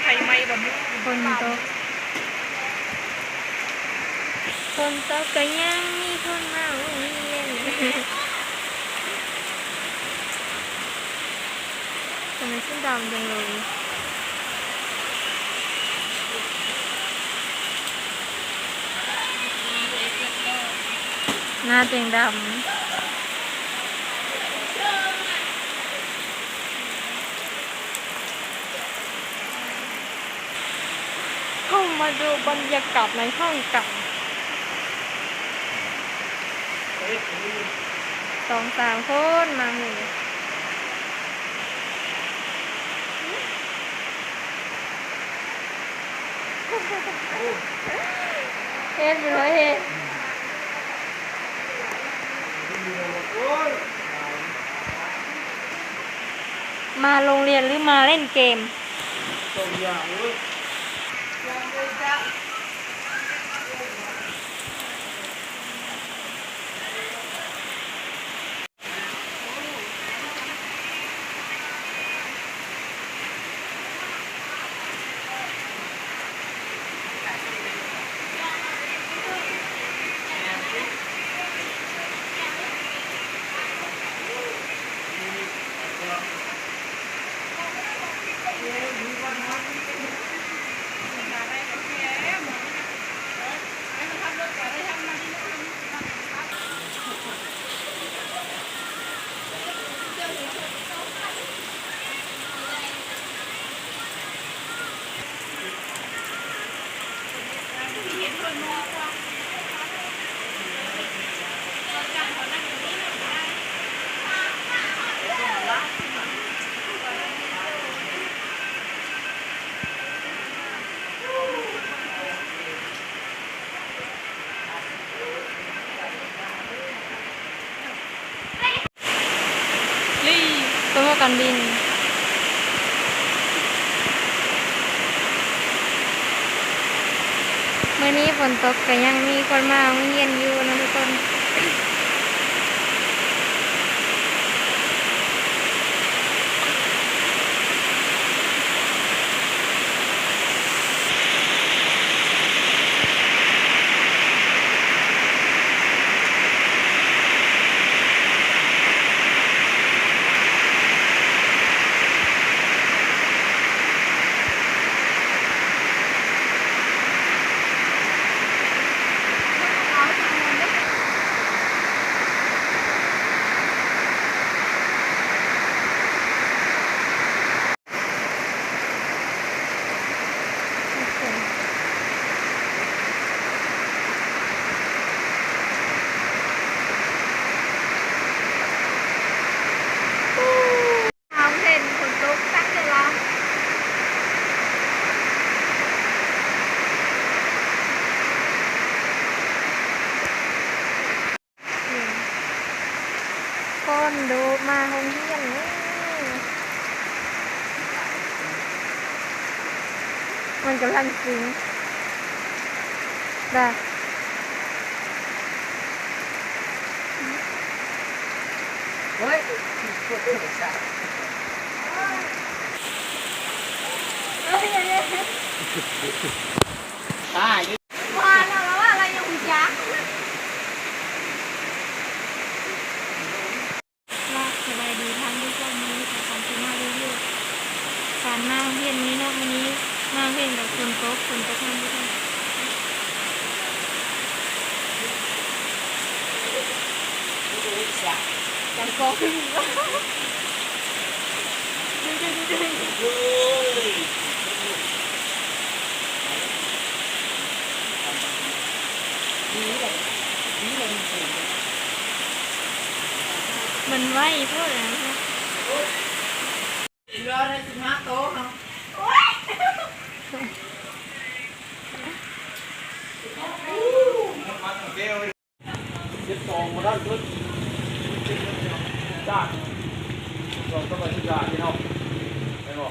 ໄຟໄໝ້ບໍ່ຮູ້ ຝົນຕົກ ຝົນຕົກກໍຍັງມີຄົນມາໂຮງຮຽນ. ທຳໄມຊັ້ນດຳຈັ່ງເລີຍ? ໜ້າຈັ່ງດຳ. ເຮົາມາດູບັນຍາກາດໃນຫ້ອງກັນ ສອງສາມຄົນມາເຮີ້ຍ ເຮັດຢູ່ເຮີ້ຍ ມາໂຮງຮຽນຫຼືມາຫຼິ້ນເກມ? ສອງຢ່າງເວີຍ. ລີ້ ຕົວການບິນ. ມື້ນີ້ຝົນຕົກກໍຍັງມີຄົນມາໂຮງຮຽນຢູ່ເນາະທຸກຄົນ. ເຮົາເຫັນຝົນຕົກຕັ້ງແຕ່ລາວ. ຄົນດຸມາໂຮງຮຽນເດີ ມັນກຳລັງຊິງ ດາ ໂອ້ຍ ປວດຫົວຊະ ຕາຍ. ວ່າແລ້ວ ລາວວ່າລາວຍັງຮູ້ຈັກ. ລາບສະບາຍດີທ່ານຜູ້ຊົມ, ມື້ນີ້ຂອງຂ້າພະເຈົ້າຊິມາຣີວິວການມາໂຮງຮຽນມື້ນີ້ເນາະ. ມື້ນີ້ມາໂຮງຮຽນກັບຝົນຕົກ, ຝົນຕົກນຳເລີຍ. ຈຳກອງ ມັນໄວໂພດນະ. ເຫຼືອໄດ້ສິບຫ້າໂຕເນາະ. ເຈັດສອງບໍ່ທັນເບິດ ຈ້ານ ສອງຕໍ່ໄປຊິຈ້ານເນາະ ແມ່ນບໍ່?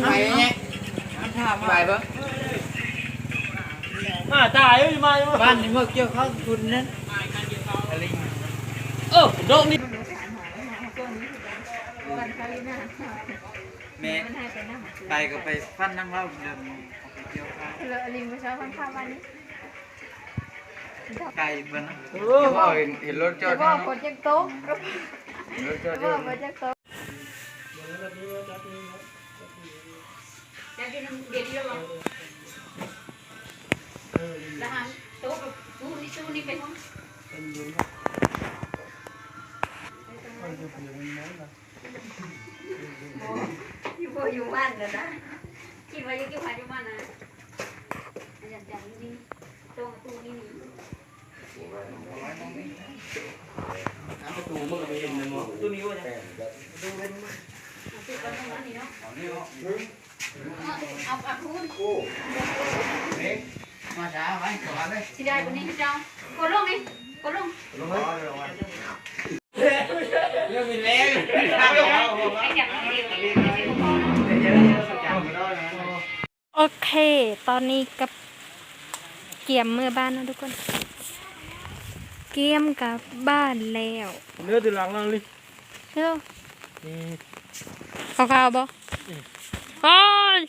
ໄປແຍກ ມັນຖາມວ່າ ໄປເບິ່ງ ມາຕາຍເອີຍ ມາຢູ່ ບ້ານນີ້ເມື່ອກ່ຽວເຂົ້າທຸນນັ້ນ ເອີ ດອກນີ້. ແມ່ ໄປກໍໄປຟັນນຳເວົ້າເລື່ອງໄປກ່ຽວຂ້າວ ເລີຍອັນນີ້ມື້ເຊົ້າຟັນຂ່າວວ່ານີ້ ໄກເບິ່ງນະ ເອີ ເຫັນ ເຫັນລົດຈອດ ແຕ່ວ່າຝົນຍັງຕົກ ເຫັນລົດຈອດຢູ່ ແຕ່ວ່າຝົນຍັງຕົກ. ຢູ່ບໍ່ຢູ່ບ້ານແລ້ວນະ ຄິດວ່າຢູ່ ຢູ່ບ້ານນະ ອາຈານຈັນນີ້ ຕ້ອງຕູ້ນີ້. ປະຕູມັນກໍໄປເຫັນແມ່ນບໍ່? ປະຕູນີ້ບໍ່? ເອົາ ເອົາ ເອົາພຸ້ນ ມາຊ້າໄວ້ກ່ອນເລີຍ ຊິໄດ້ບໍ່ນີ້ເຈົ້າ? ກົດລົງນີ້ ກົດລົງ ລົງເລີຍ ຍັງມີແຮງ ໄປຈັບນ້ອງເດວນີ້ ໂອເຄ ຕອນນີ້ກໍກຽມເມືອບ້ານເນາະທຸກຄົນ ກຽມກັບບ້ານແລ້ວ ເດີ ຖືຫຼັງເອົາລີ້ ເດີ ອືມ ຂາວໆບໍ່? ອືມ ໂອ້ຍ.